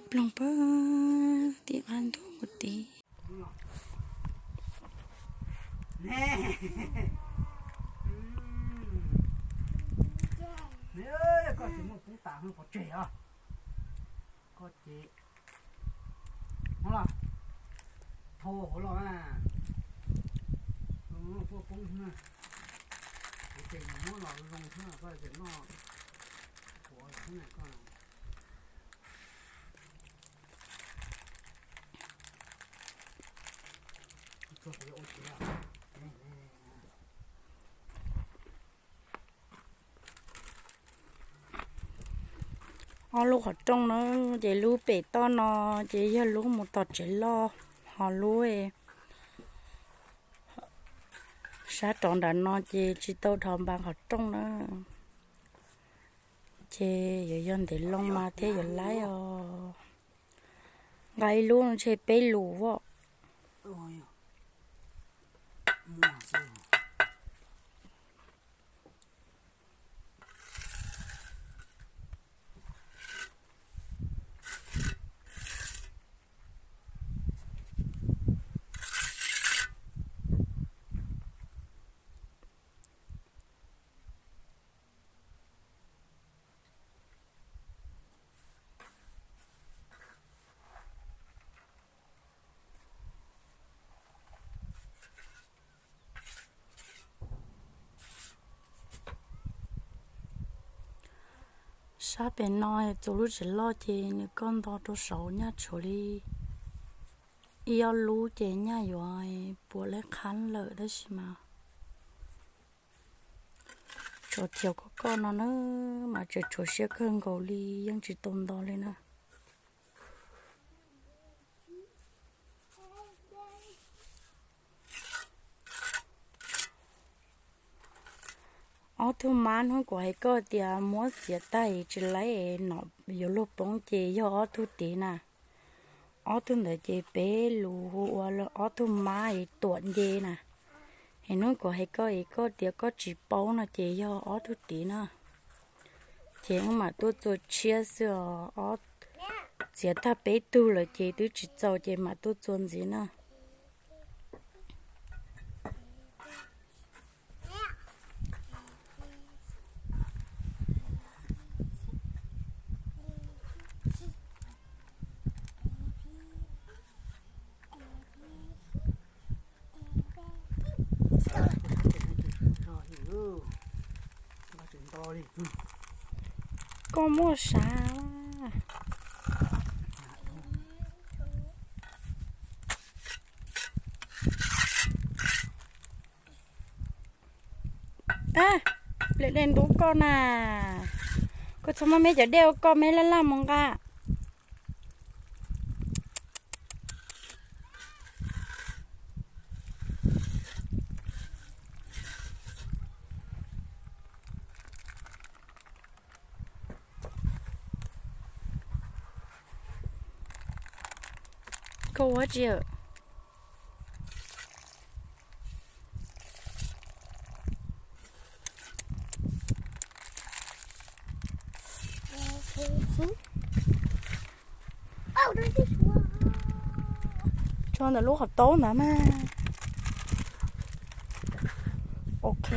Ploog pab tim qab ntuj mus tid. Koj ces muaj poob tas pov tseg os. Koj ces, no los, thau hauv los, kuj poob na. Kuv ces muab los zoo xwb, koj ces noj, kuv xwb na koj. Ob lub qhov rooj na, ces lub pem toj no ces yog lub mus tom tsev loj, ho lub sab rov nram no ces tsis tau dhos npas qhov rooj na. Ces yuav yog ntev loo mas thiaj yuav laib os. Nqa ib lub ntshe peb lus os. Sab pem no txus lub tsev loj ces nws koj nto rau saud nyaj tshuav li ib ob lub ces nyaj yuav puas leb qhab lawm tab sis mas tshuav thiav koj koj no na, mas tseem tshuav siab kawg nkaus li yeej tsis tau nto li na. Ob tug mab hnub kuv hais koj tias muab txiav tag tsis laib no yuav luag poob ces yog ob tug tid na. Ob tug ntawd ces peb lus hu ua ob tug mab es tuam nce na. Es hnub kuv hais koj es koj tias koj tsis paub no ces yog ob tug tid na. Ces wb mam tuaj txua tshiab xwb os, txiav tag peb tug lawm ces twb tsis txaus ces mam tuaj txua ntxiv na. Koj muaj sav. Pliag dej ntub koj na. Koj txhob muab me cov dej ua koj me laj laj mus nqa. Koj ua tsi? Tso ntawm lub qhov taub ntawd mas. Ok.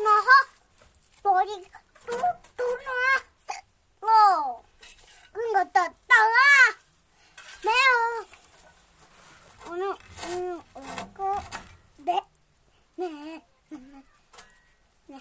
No ho, pom li tub tub no, los, kuv nkawd tawm tawm a, me, ko, de, ne, ne, ne.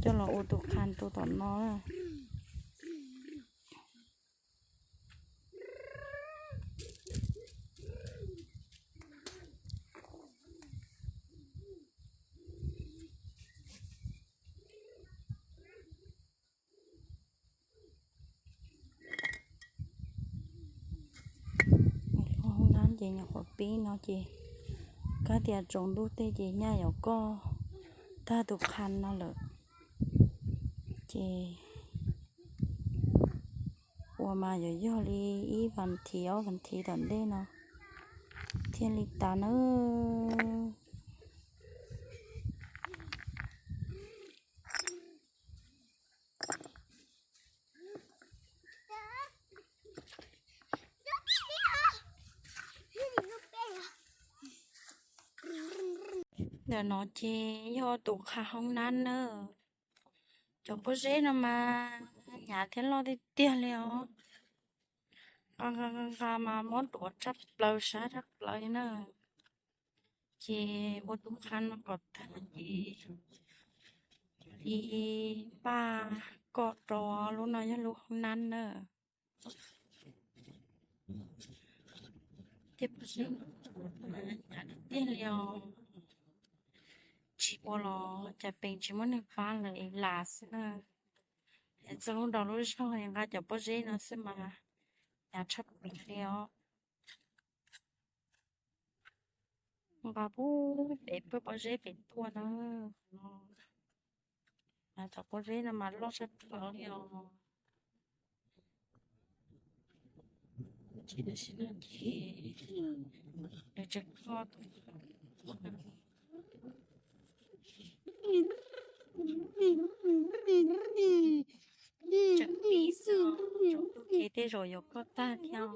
Coj los ua tus qhan rau tom no. Hoob nab ces nyuam qhuav pib no ces kab tias tsaus ntuj tej ces nyaj yuav koj tag tus qhan no lawm. Ces ua mas yuav yog li ib vas thiv ob vas thiv tom ntej no thiaj li tas nawb. Ntawm no ces yog tus qha hoob nab na. Cov pob zeb no mas hnyav thiab loj tiag tiag li os. Nqa nqa nqa mas muab duav tshaj plaws sab tshaj plaws li na. Ces ua tus qha no kom tag ces li npaj koj rau lub no yog lub hoob nab na. Tej pob zeb hnyav tiag tiag li os. Tsis ua los cas pees tsis muaj neeg pab lawm es lam xwb na. Es txog lub nrau lub zog nqa cov pob zeb no xwb mas hnyav tshaj plaws li os. Nqa pub pem pawg pob zeb pem tuaj na. Cov pob zeb no mas loj tshaj plaws li os. Tsis tas sim no ces nws tseem kho tseem pib xwb, tej zaum yuav kho tag thiab.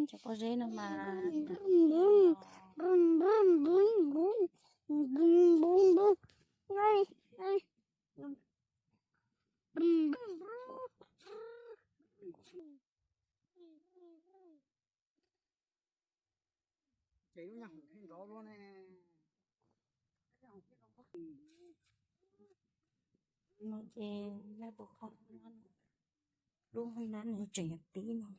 Cov pob zeb no mas no ces lub hoob nab no tseem yog tib no.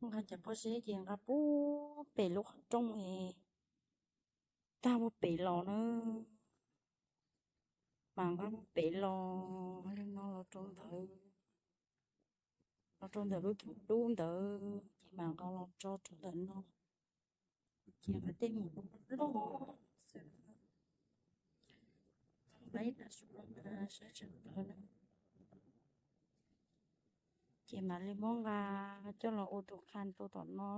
Nqa cov pob zeb ces nqa pub pem lub qhov rooj es tag pub pem los na. Mas nqa pub pem los li no los rau ntawd, los rau ntawm lub thaum dub ntawd ces mam nqa los tso rau ntawm no. Ces nqa tej mus loj xwb, nqa ib pab su los sab tseem plawv na. Ces mam li muab nqa coj los ua tus qha rau tom no.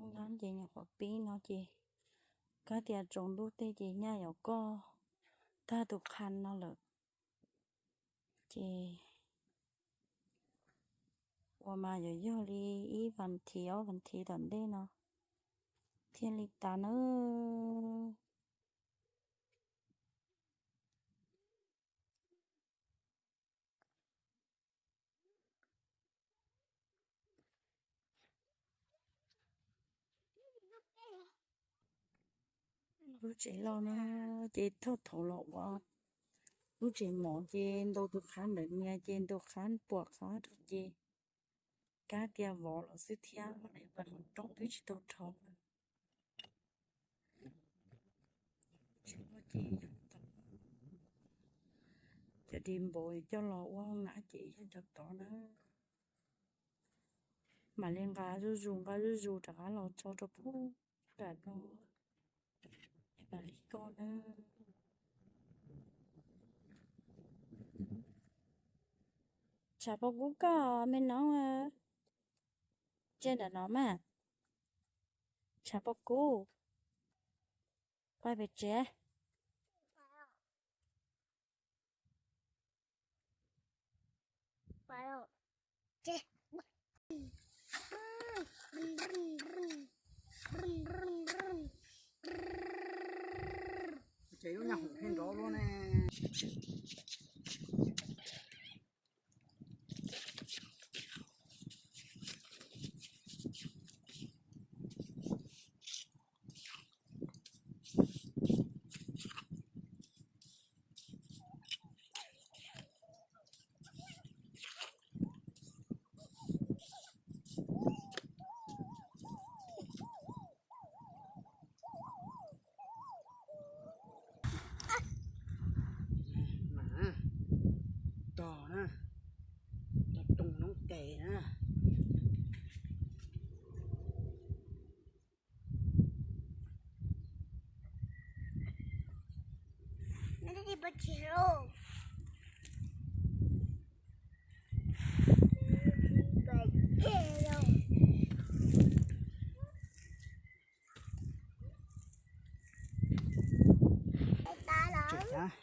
Ces nyuam qhuav pib no ces kab tias tsaus ntuj tej ces nyaj yuav koj tag tus qhab no lawm. Ces ua mas yuav yog li ib vas thiv ob vas thiv tom ntej no thiaj li tas nawb. Lub tsev loj na, ces thauj thaum los ua lub tsev mov ces ntaus tus qhab ntawd nias ces ntaus qhab puas qhab rau ces kab tias vov los xwb thiab, qhov rooj twb tsis tau rho. Cov di npaum coj los ua hoob nab ces yog cov tod na. Mam li nqa zuj zus nqa zuj zus rov qab los tso rau pub nram no. Mam li koj na. Tshav pob kub koj me noob, ntsia ntawm no mas. Tshav pob kub, pab pem tsev. Ces lub nyuag hoom pheej nrov luaj ne. Mas tog na, tog toog noob tes na.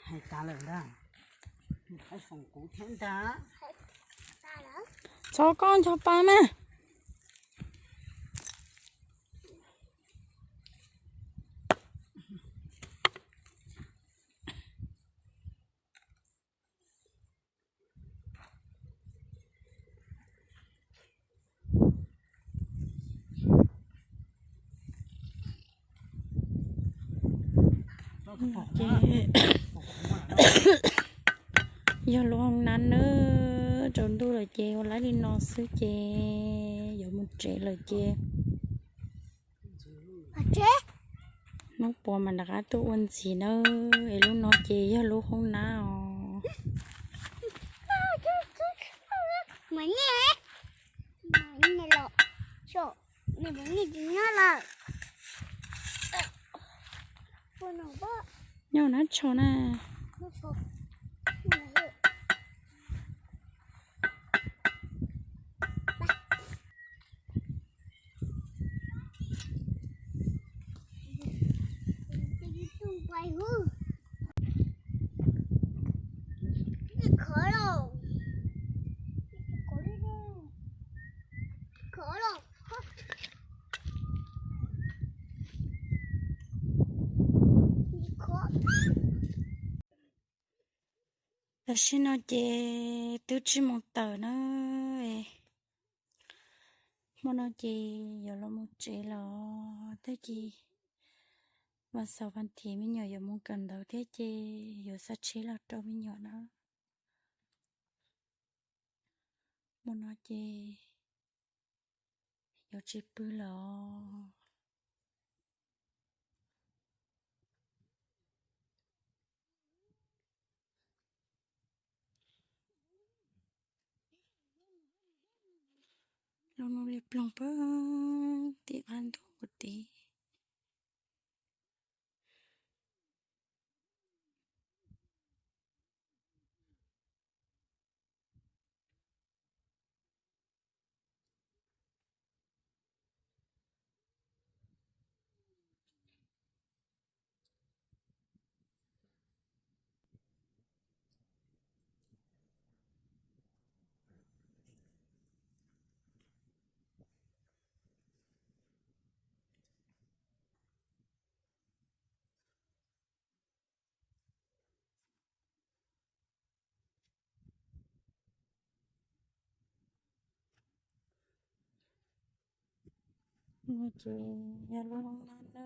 Hais tas lawm ntag, hais foom kuv thiab ntag. Txhob koj ncho pa mas. Ces yog lub hoob nab nawb, tsaus ntuj lawm ces ua laib li no xwb ces yuav mus tsev lawm ces hnub puas mas rov qab tuaj ua ntxiv nawb. Es lub no ces yog lub hoob nab os. Nyob nab tsho na. Tam sim no ces twb tsib moos tawm na. Hmo no ces yuav los mus tsev los tag kis vas xaum vas thiv me nyuam yuav mus kawm ntawv thiab ces yuav xa tsheb los rau me nyuam na. Hmo no ces yuav tsis pw lawm os. Lub no li ploog pag tim qab ntug kuv tid. Ces yog lub hoob nab na.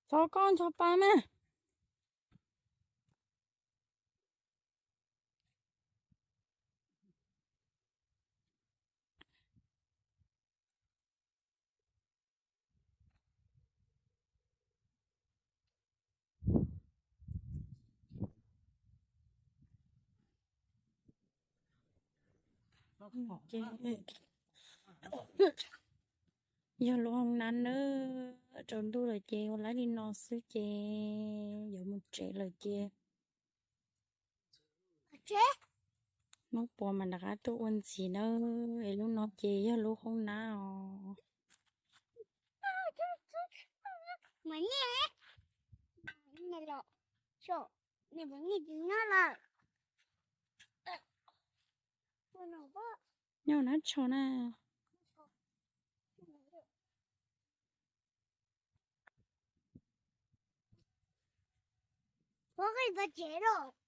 Thov koj nchos pas mas. Yog lub hoob nab na, tsaus ntuj lawm ces ua lawm li no xwb ces yuav mus tsev lawm ces. Hnub puas mas rov qab tuaj ua ntxiv na, es lub no ces yog lub hoob nab os. Nyob nab tsho na. Ua qij tau tsev lawm.